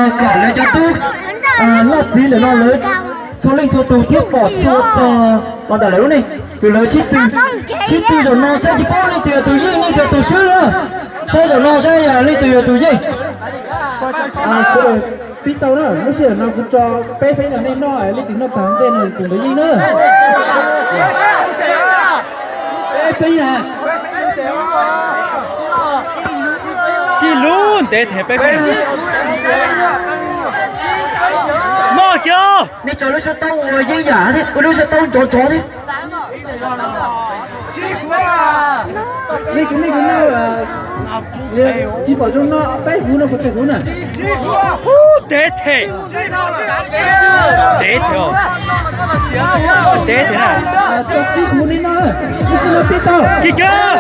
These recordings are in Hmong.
Kom lawv cov tub noj txiv ntawm no lawv txhua leej txhua tus thiab pom txhua txog los ntawm lawv lub neej, ces lawv sib tw, sib tw zaum no saib tsis paub leej twg yog tus yeej leej twg yog tus swb na. Saib zaum no saib yog leej twg yog tus yeej. Pib tau na, lub sij hawm no kuv tso peb feeb rau nej noj, leej twg noj tag ntej no tus ntawd yeej na. Peb feeb na. Tsis lub ntev them peb feeb. Noj kiag. Nej tso lub suab taub ua yeeb yam thiab, ua lub suab taub nrov nrov thiab. Nej kuv, nej kuv noj, tsis pom zoo no, peb huv no kuv tsis huv na. Ntev them. Ntev them. Ntev them na. Tso tsib huv nej noj, lub sij no pib tau. Kis kawg.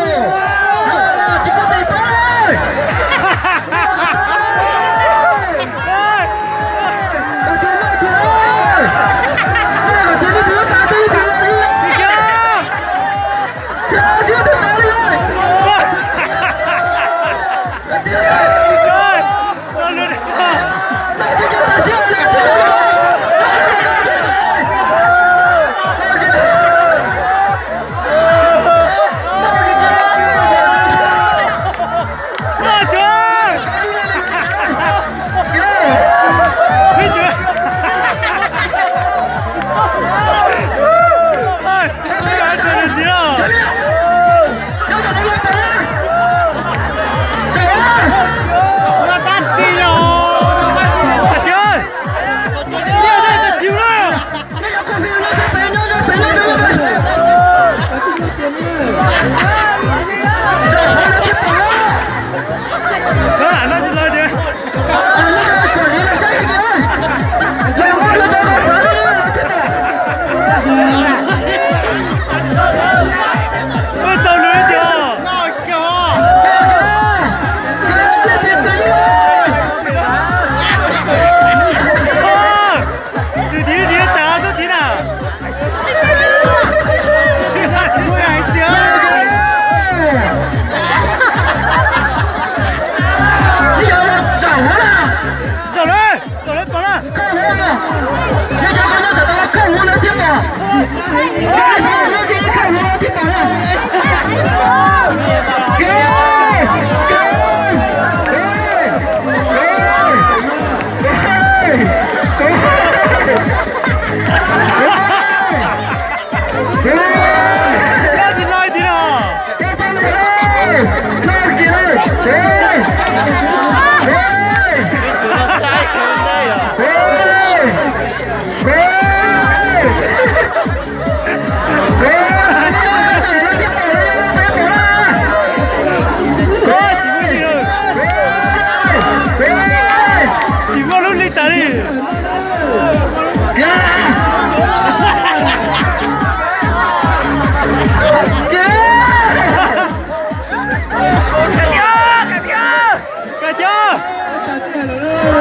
Tus tim tiv tas tus tim na. Zaum lawm, zaum lawm pom na. Tsis muaj lub li tas li. Kam cov.